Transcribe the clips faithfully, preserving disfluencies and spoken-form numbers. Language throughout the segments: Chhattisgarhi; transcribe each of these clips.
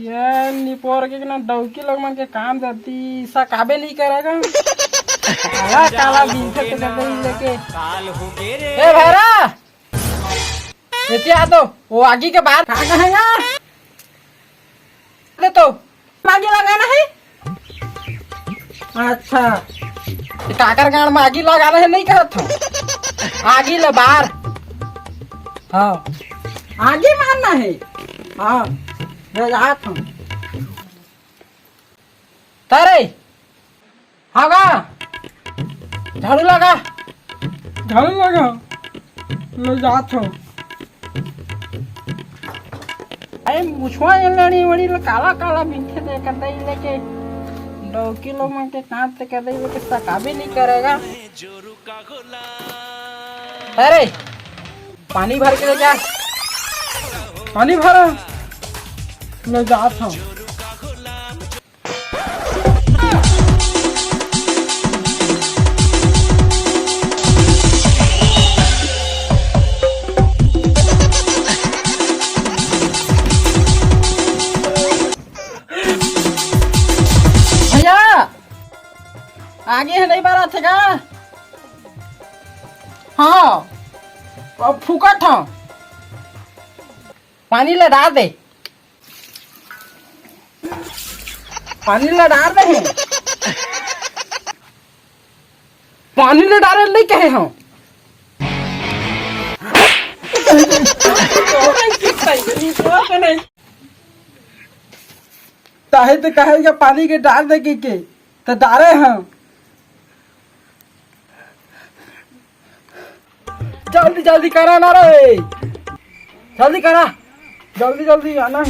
ये निपोर के ना डौकी लोग मन के काम जाती, सकाबे नहीं करेगा। काला काला बिनथे ते कदई लेके। ए भैरा, एती आ तो, वो आगी के बाहर का कहेगा? दे तो, आगी लगाना है। अच्छा, ये काकर गांड में आगी लगाना है, नहीं कहत हूँ। आगी ले बार। हाँ, आगी मारना है। हाँ, ले जात हूँ। तारे, हाँ गा, झाड़ू लगा। झाड़ू लगा, ले जात हूँ। अरे मुछवा ये लड़ी वड़ी ले काला काला बिनथे ते कदई लेके। डौकी लोग मन के काम ते कदई लेके सकाबे नहीं करेगा। अरे पानी भर के ले जा। पानी भरा, ले जात हूँ। भैया, आगी हे, नहीं बरत हे का? हाँ, अब फूकत हूँ। पानी ले डार दे। पानी ले डार दे। पानी ले डारे नहीं कहे हूँ। ताहे तो कहे के पानी के डार दे के, के तो डारे हूँ। जल्दी जल्दी करा ना रे, जल्दी करा, जल्दी जल्दी आना।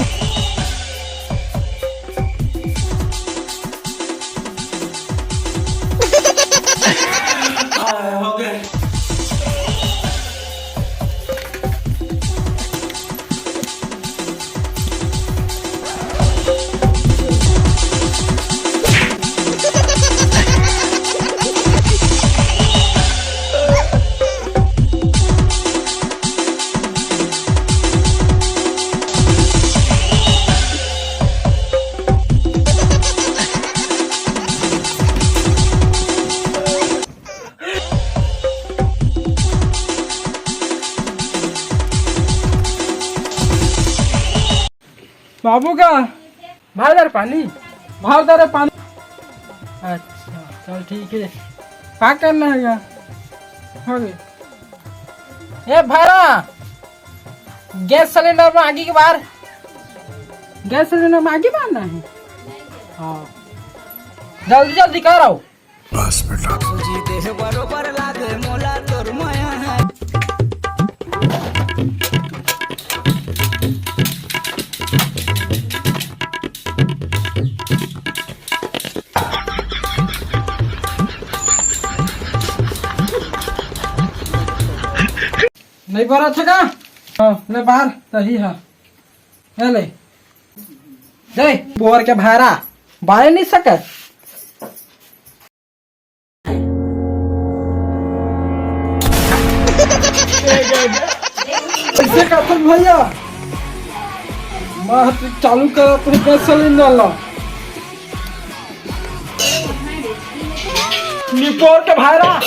बाबू का? भर दे रे पानी। भर दे रे पानी। अच्छा, चल ठीक है। का करना है यार? हो गए। ए भैरा, गैस सिलेंडर में आगी के बार। गैस सिलेंडर में आगी बारना है। हाँ, जल्दी जल्दी कर आओ। बस बेटा। जी देह बरोबर लागे मोला तोर माया है। नहीं बरत हे का? हाँ, ले बार, सही है। ले, ले। दे, बोर के भारा, बारे नहीं सके। ऐसे का था भैया? मैं तो चालू करा तो गैस सिलेंडर ला। निपोर के भारा।